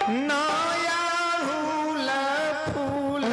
नया फूल फूल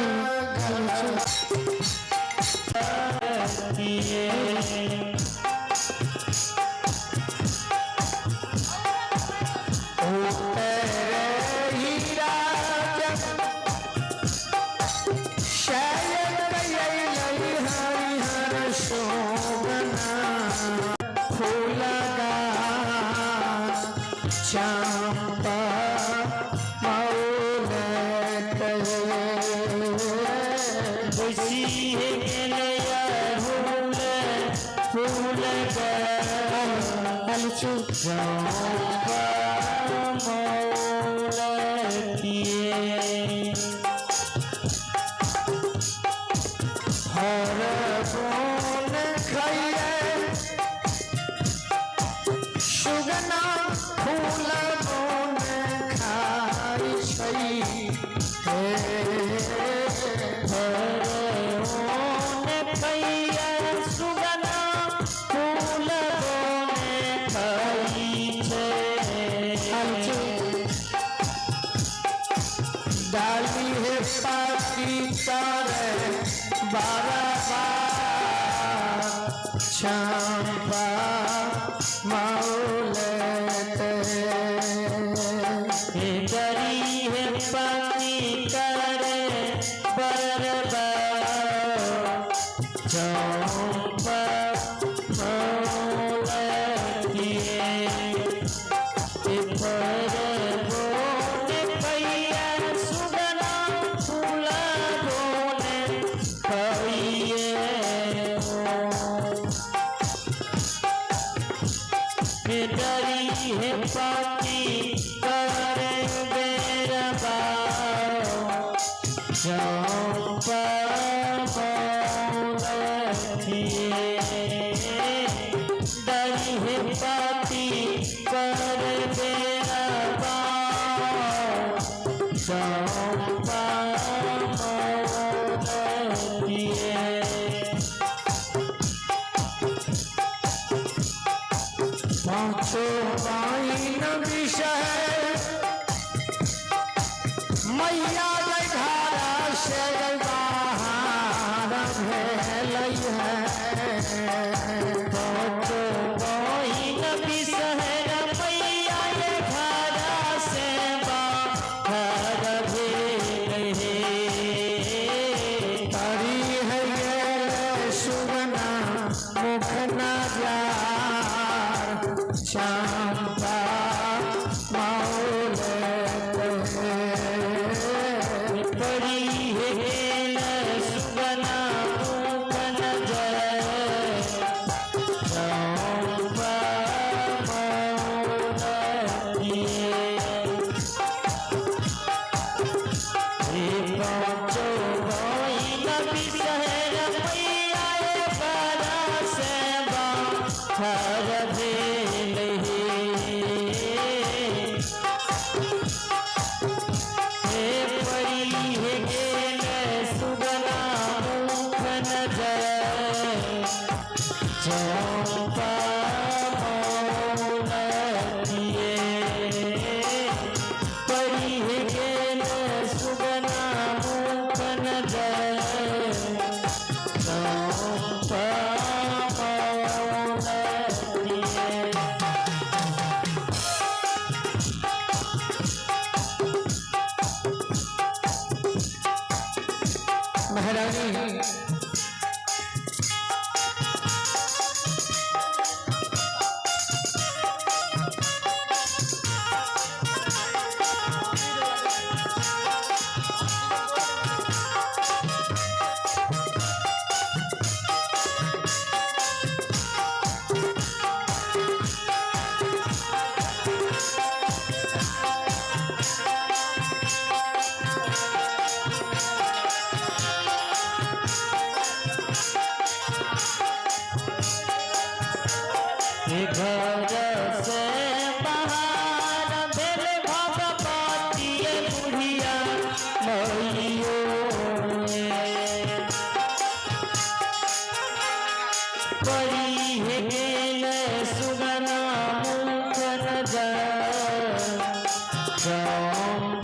Thank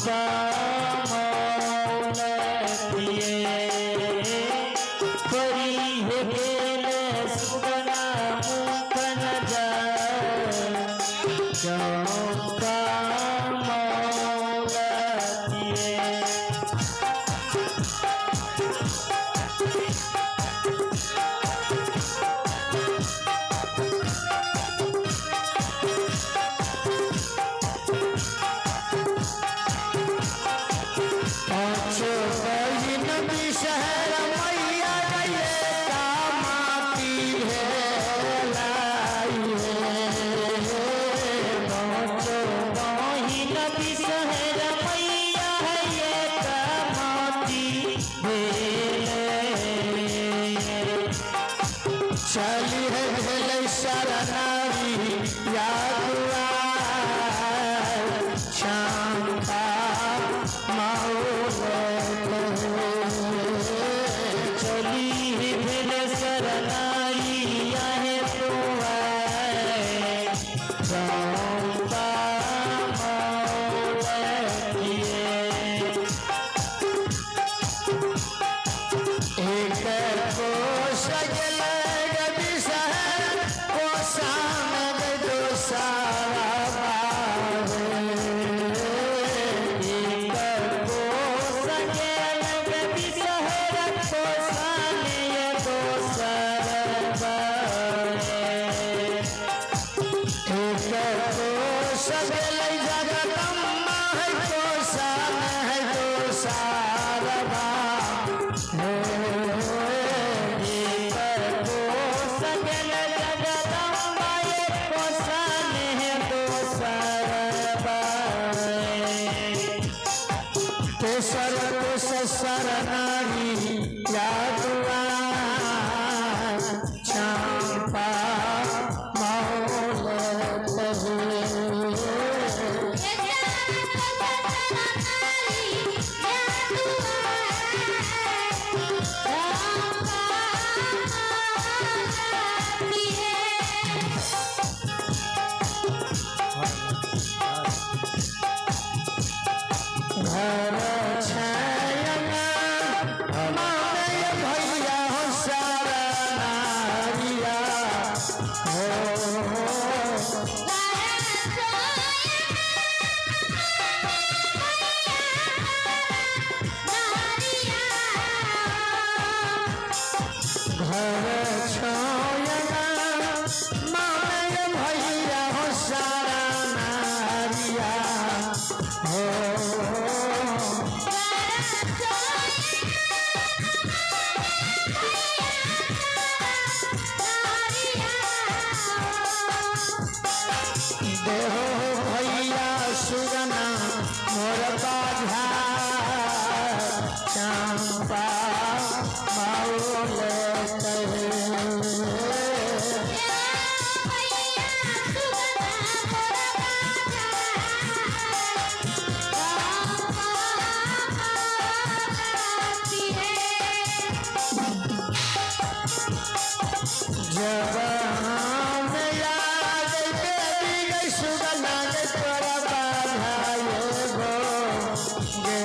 चंपा मौलतिए परी हे गेल सुगना मुख न जाय चंपा मौलतिए। पाँचों बहिन विषहर मैया गए कामाती भेलाई हे। पाँचों बहिन विषहर मैया गए कामाती भेलाई। चली है भेलै शरणारी या दुआर चंपा चली भेल शरणारी आहे दुआर चंपा मौलतिए। एक कोस गेल विषहर कोसान दोसारा एक कोस गेल विषहर कोसान दोसर एक कोस गेल जगदम्बा है कोसान है दोसार कोस गेल जगदम्बा कोसान है दोसर तेसर कोस शरणारी या दुआर चंपा मौलतिए। घर छायना मानय भैया हो शरणारिया हो। घर छायना मानय भैया हो शरणारिया हो। देहो भैया सुगना मोर बाधा चंपा मौलतिए। जब हम याद देवी गई सुगना गे तोरा बाधाए गो गे।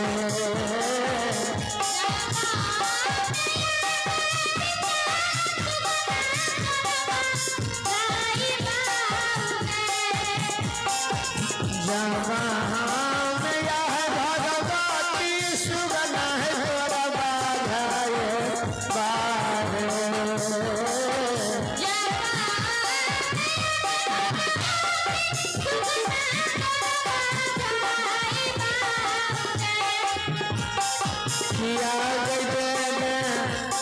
जब हम याद भगवती सुगना है तोरा बाधाए बाधे। किया गई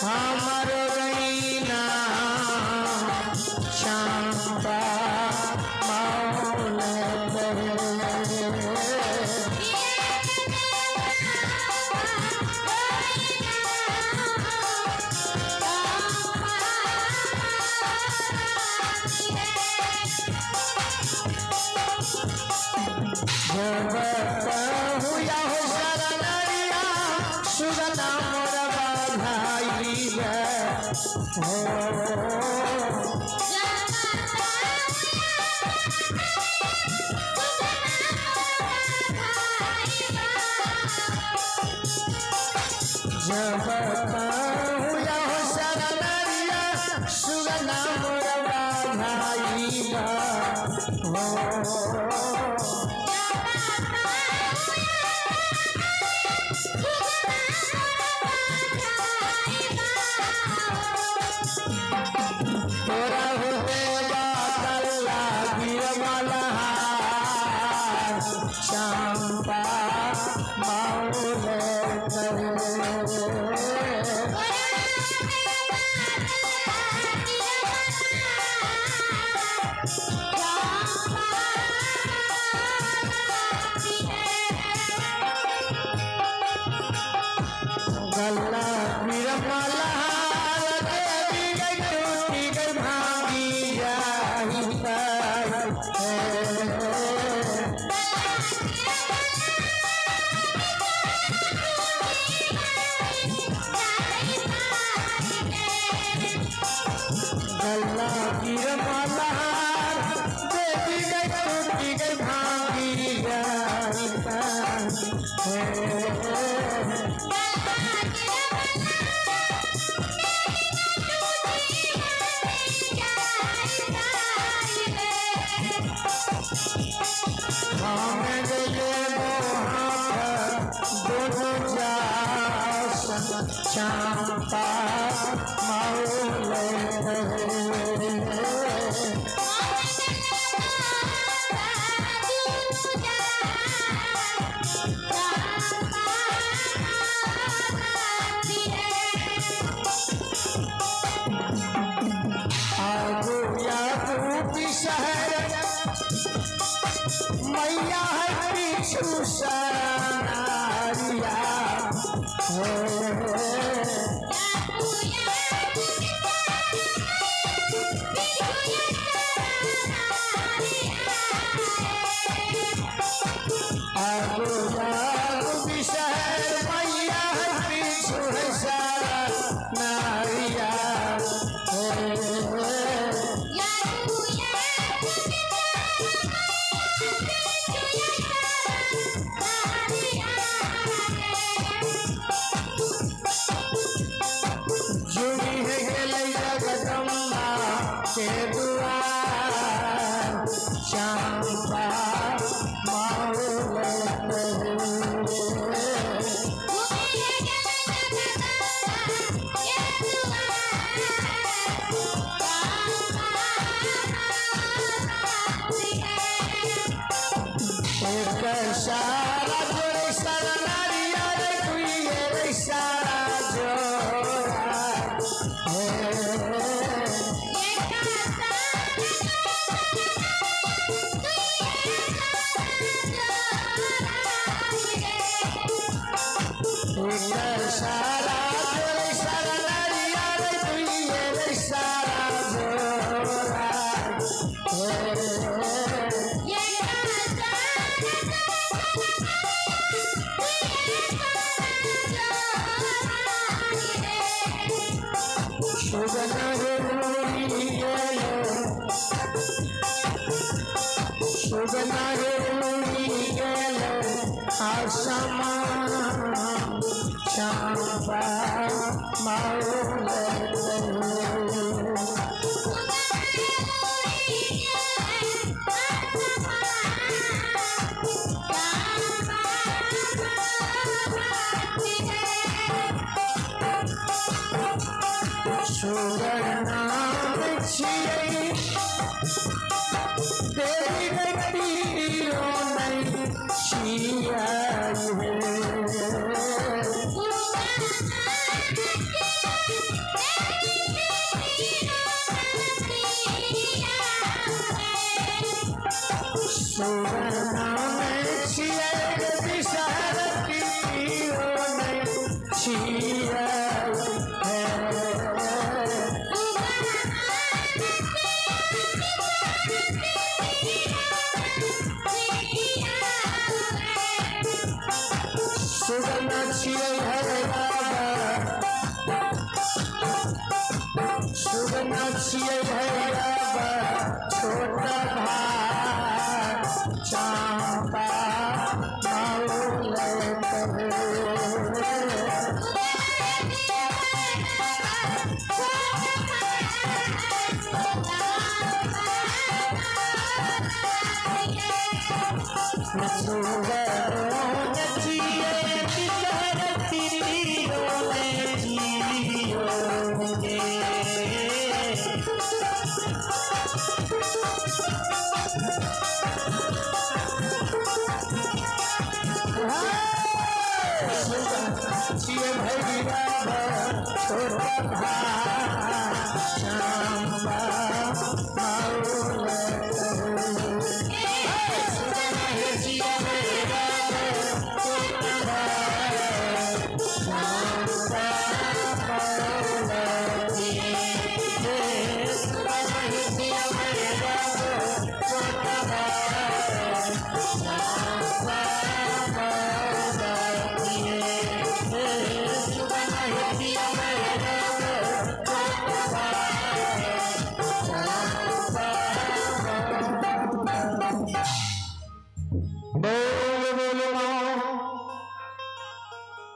हमर गईना चंपा मौलतिए। जब हुआ हो शरणरिया सुगना मोर बाधाई हो। Yeah. जब या हो शरणरिया सुगना मोर बाधाई हो। तोरा होते बादल गिरमलहार चंपा मौले करे। गल्ला गिरमलहार देवी गई टूटी गई भागी जाही पर है। गल्ला गिरमलहार देवी गई टूटी गई भागी जाही पर है। हम गए मोहात दोनों जासन चंपा मौले रहे। आगू याकूबी शहर मैया है पीछू शरणारिया हो। आगू याकूबी शहर मैया है पीछू शरणारिया हो। जुड़ी है गेलै जगदम्बा के दुआर चंपा मौले रहे। एक सारा जोड़े शरणारिया रे दुइये रे सारा जोड़ा हे। एक सारा जोड़े शरणारिया रे दुइये रे सारा जोड़ा हे। सुगना रे मुरी गेलो सुगना रे मुरी गेलो आसमान चंपा मौले रहे। सुगना छियै देवी गई नहीं छियै हे। सुगना में छियै विषहर पीरो नहीं छियै हे। सुगना छियै है बाबा सुगना छियै है बाबा छोटा भाई चापा माउल करे।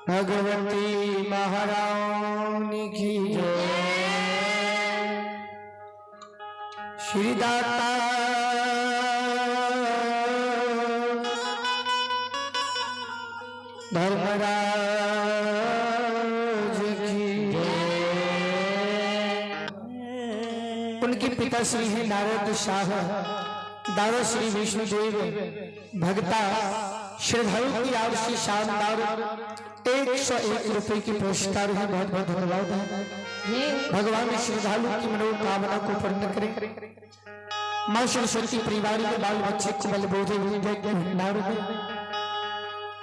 भगवती महारानी की जय। श्री दाता धर्मराज की जय। उनके पिता श्री हैं नारद शाह, दादा श्री विष्णुदेव भगता श्रद्धालु की ओर से शानदार 101 रुपए की पुरस्कार है। बहुत बहुत धन्यवाद है। भगवान श्रद्धालु की मनोकामना को पूर्ण करें। मां सरस्वती परिवार के बाल बच्चे को बल बोधे भंडार में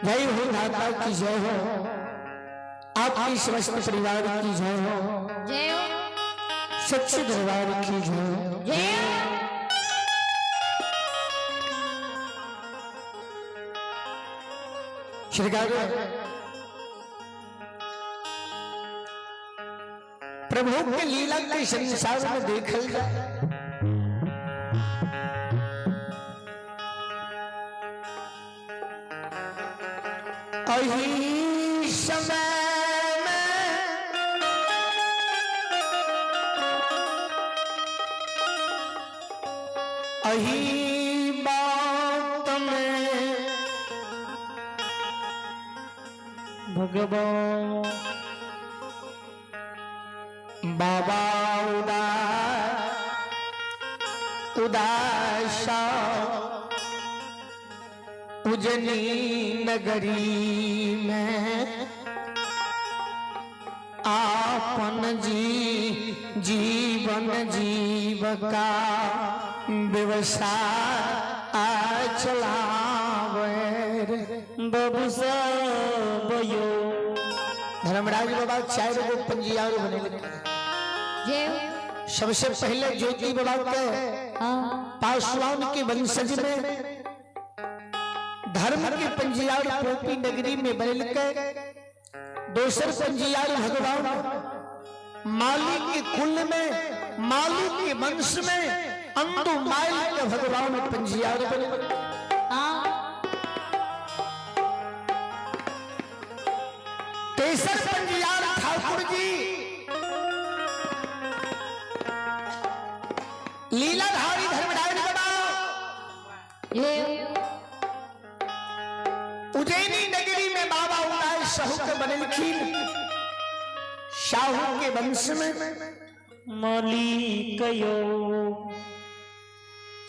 जय हो, दाता की जय हो, आपकी समस्त परिवार की जय हो, सच्चे दरबार की जय हो। प्रभु के लीला के संसार में देखल जाए अही समय में अही बात में भगवान बाबा उदासा उजनी नगरी में आपन जी जीवन जीव का व्यवसाय चलावे। धर्मराज बाबा चार गो पंजियार बने। सबसे पहले ज्योति बाबा के पासवान के वंशज में धर्म के पंजियार पोपी नगरी में बन के, दोसर पंजियार भगवान माली के कुल में माली के वंश में अंदु माइल के भगवान पंजियार बने। तेसर पंजियार ठाकुर जी लीलाधारी धर्मराज बाबा उज्जैनी नगरी में बाबा उदाय साहू के बनलखिन, शाहू के वंश में मालिकयो।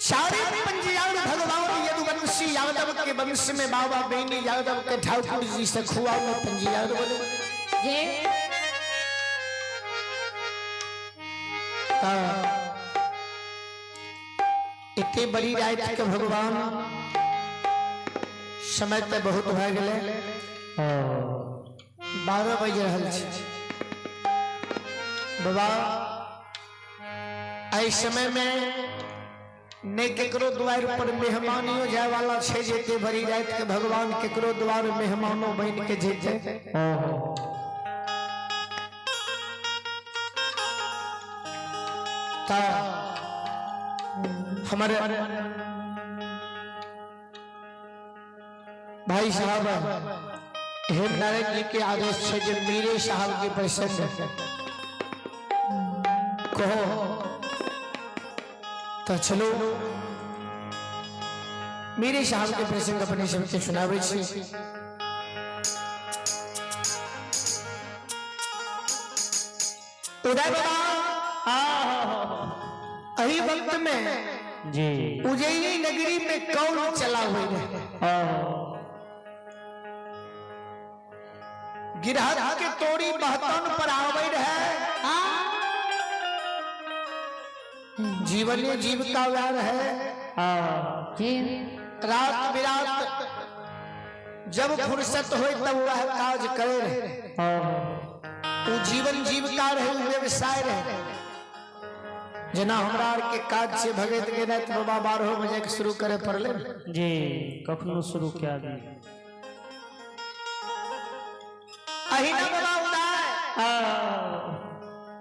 चारे पंजियार भगवान यदुवंशी यादव के वंश में बाबा बेनी यादव के ठाकुर जी सखुआ में पंजियार बने। इतने बड़ी रात के भगवान समय तो बहुत भय गए, 12 बज रहा है बाबा। एहि समय में ने केकरो द्वार पर मेहमानियों जाए वाला छे, जेते भरी रात के भगवान केकरो द्वार मेहमानो बन के जेते। ता हमारे भाई साहब हेमनारायण जी के आदेश से जो मीरे साहब के प्रसंग कहो तो चलो मेरे साहब के प्रसंग अपने सबके सुनाबै छी। उदय बाबा अही वक्त में जी उज्जैनी नगरी में कौन चला हुए रहे। गिरहत के तोड़ी बहतन पर आवे रहे। जीवन जीविका व्यार है। रात बिरात जब फुर्सत हो तब वह काज करे रहे। वो जीवन जीविका रहे, व्यवसाय रहे। जना हमरा आर के काज से भगत के रात बाबा 12 बजे के शुरू करे पड़ले जी, कखनो शुरू किया दी। अहिना बाबा उदाय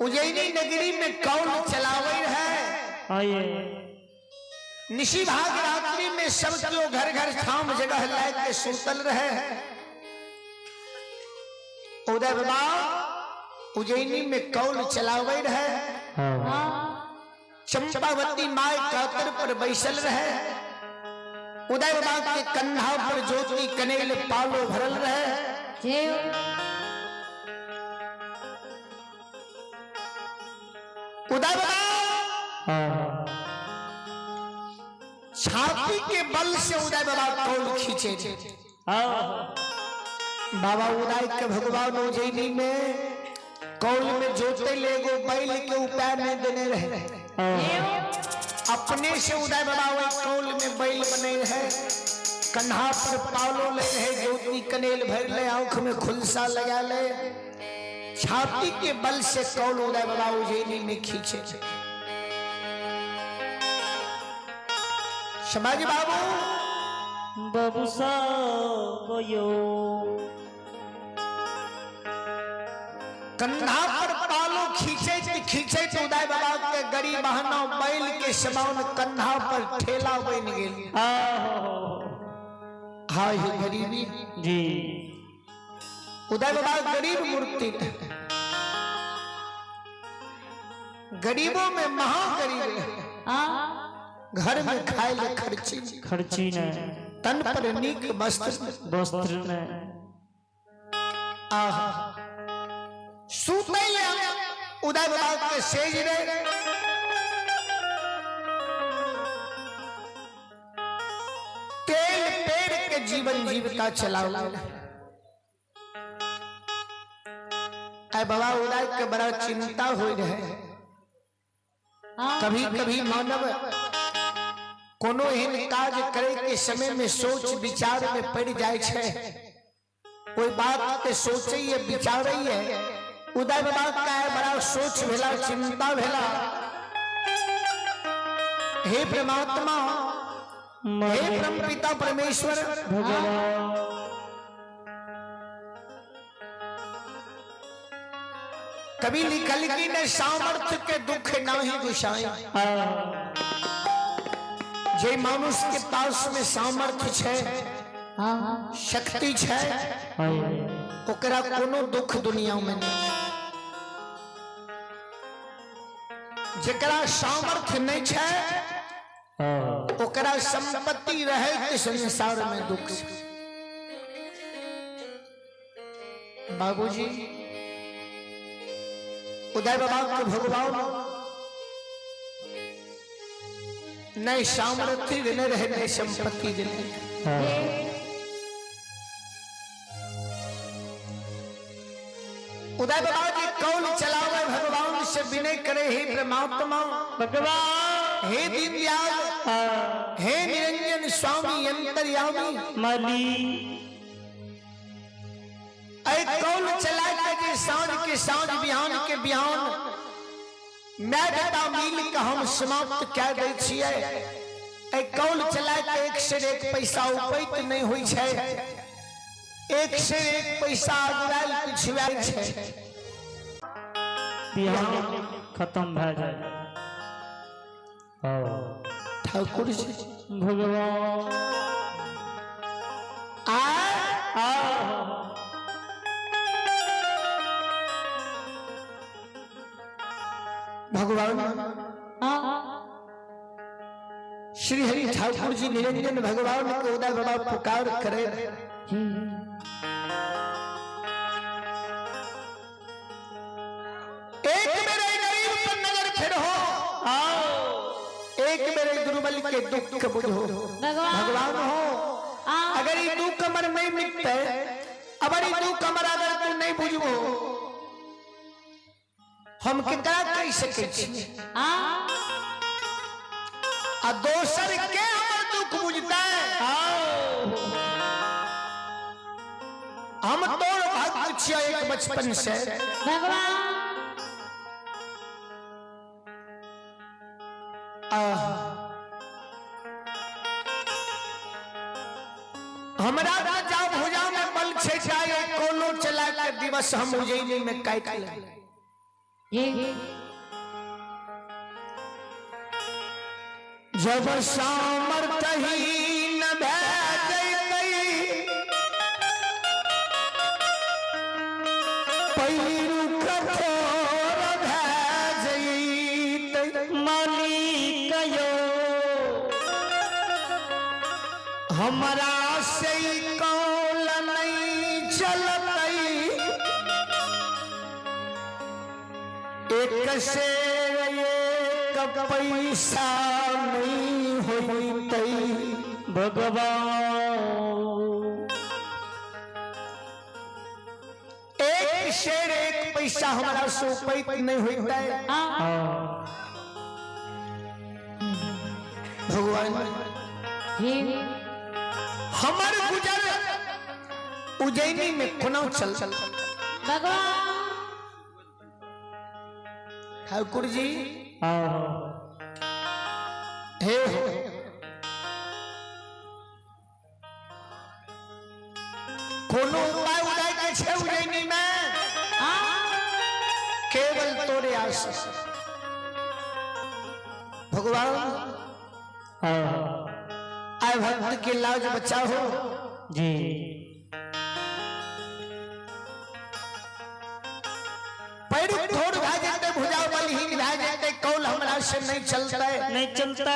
उज्जैनी नगरी में कौन चलावे है। निशी भाग रात्रि में सब क्यों घर घर ठाम जगह लायक के सुतल रहे। उदय बाबा उज्जैनी में कौल चलावे रहे। चंपावती my कातर पर बैसल रहे। उदय बाबा के कंधा पर ज्योति कनेल पालो भरल रहे। उदय बाबा छाती के बल से उदय बाबा कौल खींचे। बाबा उदय के भगवान उज्जैनी में कौल में जोते ले गो बैल के उपाय नहीं देने रहे। अपने से उदय बाबा वही कौल में बैल बने रहे। कंधा पर पालो ले रहे, ज्योति कनेल भर ले, आंख में खुलसा लगा ले। छाती के बल से कौल उदय बाबा उज्जैनी में खींचे। समाज बाबू बाबू साहब यो कंधा पर पालो खींचे खींचे तो उदय बाबा के गरीब बहना बैल के समान कंधा पर ठेला बन गेल। हाय गरीबी जी। उदय बाबा गरीब मूर्ति, गरीबों में महागरीब। घर में खाए ले खर्ची खर्ची ने, तन पर नीक वस्त्र वस्त्र ने। आह सूते उदय बाबा के सेज रे। तेल पेड़ के जीवन जीविका चलाओ। आए बाबा उदय के बड़ा चिंता हो रहे। कभी कभी मानव कोनो एहन काज करे के समय में सोच विचार में पड़ जाए छे। कोई बात के सोचे है विचारे है। उदय बाबा का है बड़ा सोच भेला, चिंता भेला। हे परमात्मा, हे परम पिता परमेश्वर भगवान, कभी लिखल की ने सामर्थ्य के दुख नाही गुसाई। जे मानुष के पास में सामर्थ्य छे, शक्ति छे, ओकरा कोनो दुख दुनिया में नहीं। जकरा सामर्थ्य नहीं छे ओकरा संपत्ति रहे के संसार में दुख। बाबूजी उदय बाबा के भगवान नहीं सामर्थ्य देने रहे, नहीं संपत्ति देने। उदय बाबा जी कौल चलावे भगवान से विनय करे, हे परमात्मा भगवान, हे दीनदयाल, हे निरंजन स्वामी अंतर्यामी माली, ऐ कौल चला के जे साँझ के साँझ बिहान के बिहान मैं बेटा मिल के हम समाप्त कह दै छियै। ऐ कौल चला के एक से एक पैसा उपैत नहीं होइ छै, एक से एक पैसा अगुरायल पिछुआयल छै। बिहान खत्म भए जाए। ठाकुर जी भगवान आ भगवान श्री हरि ठाकुर जी निरंजन भगवान के उदय बाबा पुकार करे। एक मेरे गरीब पर नजर फिर हो, आओ एक मेरे दुर्बल के दुख बुझो। भगवान हो, अगर ये दू कमर नहीं मिटते, अगर ये दू कमर अगर तू नहीं बुझबो, हम केकरा कहि सकै छी? आ दोसर के हमर दुख बुझतै? हम तोर भक्त छियै एक बचपन से। भगवान हमरा राजा भुजा में बल छे जाए कोनो चला के दिवस हम उजैनी में काटि लेबै। जब सामर्थहीन भै जैतै पैरु कठोर भै जैतै। मालिक यो हमरा से कौल नहीं चलतै, एक से एक पैसा नहीं होतै। भगवान एक शेर एक पैसा हमारा से उपैत नहीं होतै। भगवान हमर गुजर उज्जैनी में कोना चल। भगवान ठाकुर जी हे हो, कोनो उपाय उदय के छे उज्जैनी में, केवल तोरे आस। भगवान आए भक्त के लाज बचाओ जी। पैर थोड़ भा जेतै, भुजा बलहीन भा जेतै, कौल हमरा से नहीं चलतै, नहीं चलता।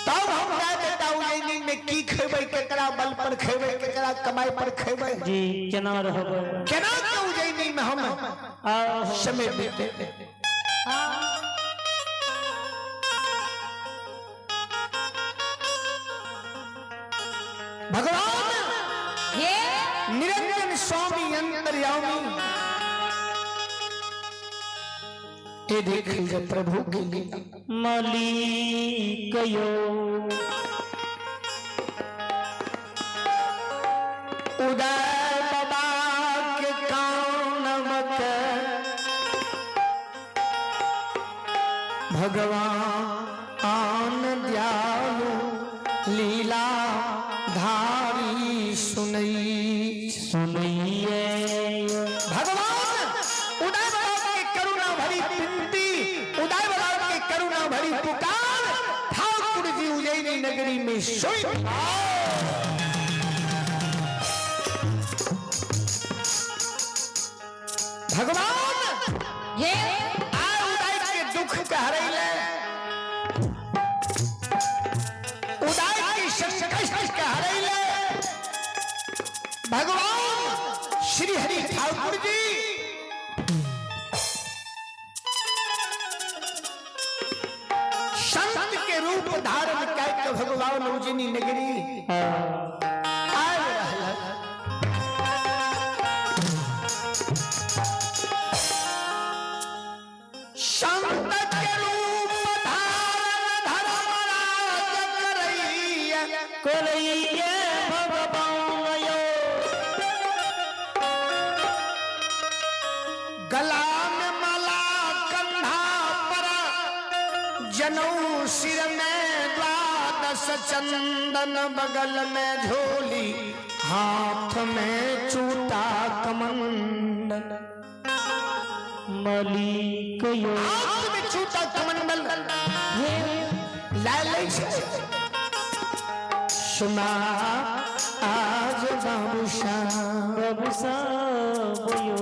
तब हम जा बेटा उज्जैनी में की खेबै, केकरा बल पर खेबै, केकरा कमाई पर खेबै जी, केना रहबै, केना के उज्जैनी में हम समय बीते। भगवान निरंजन स्वामी अंतर्यामी ये देख लीजिए प्रभु की लीला। मालिक यो उदय बाबा के कानमक भगवान दयालु लीला धारी सुनई सुनइए। भगवान उदय बाबा के करुणा भरी विनती, उदय बाबा के करुणा भरी पुकार, ठाकुर जी उज्जैनी नगरी में सोई। भगवान ये आ उदय के दुख के हरैले, उदय के संकट के हरैले भगवान श्री हरि ठाकुर जी। संत के रूप धारण करके भगवान उज्जैनी नगरी आए रहल। संत के रूप धारण धर्मराज करैया करैया भगवान यो गला में माला कंधा पर जनऊ सिर में द्वादश चंदन बगल में झोली हाथ में चूटा कमंडल। मालिक यो हाथ में चूटा कमंडल लाल सुना आज बाबू श्याम बाबू साहब यो।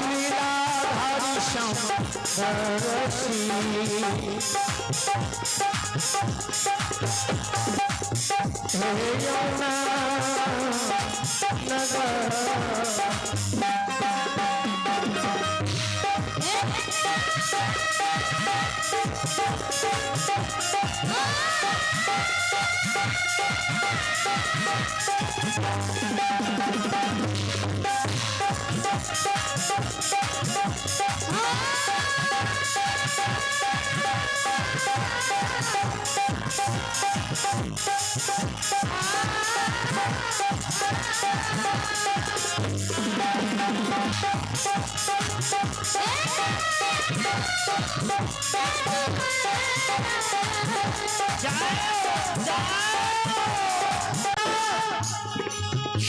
लीलाधारी श्याम दरसी हे यमुना नगर।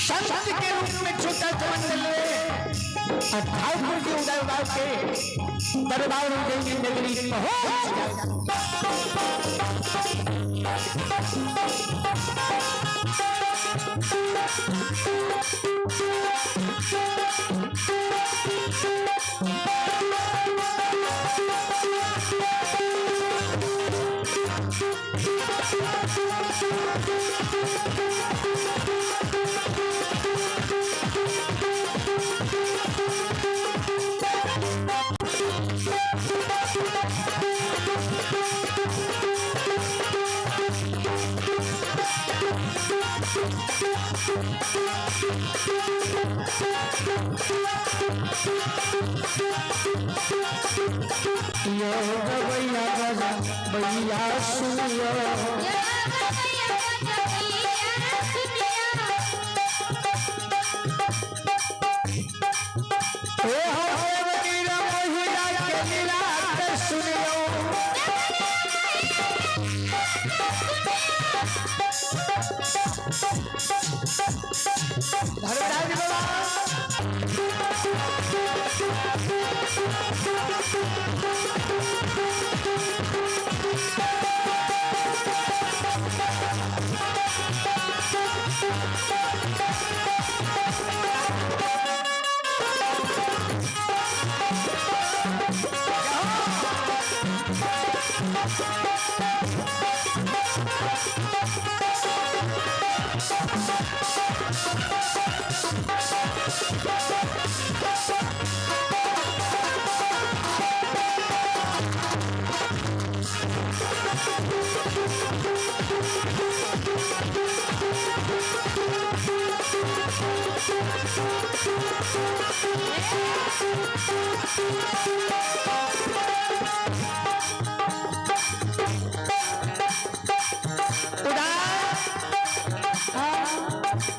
संत के रूप में छोटा चमन ले और ठाकुर के उदय उदाव के दरबार में देवी नगरी पहुंच जाएगा। यो गवैया गजा भैया सुनियो ए हो देवकीर महिला के लीला के सुनियो। धर्मराज बाबा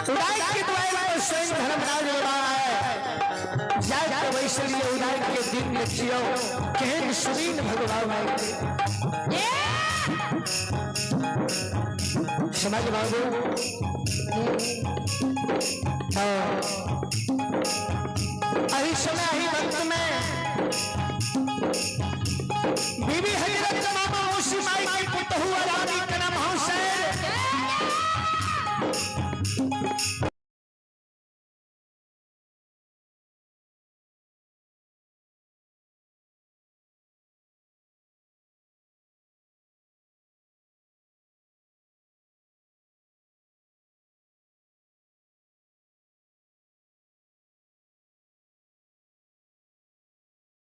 उदाय के द्वार पर स्वयं धर्मराज बाबा आए। जाय वैश्वरीय उदाय के दिन देखियो केहन सुदीन भगवान आए। समाज बाबू अही समय अही वक्त में बीबी हजरत मामा मौसी माई की पुतहु आया।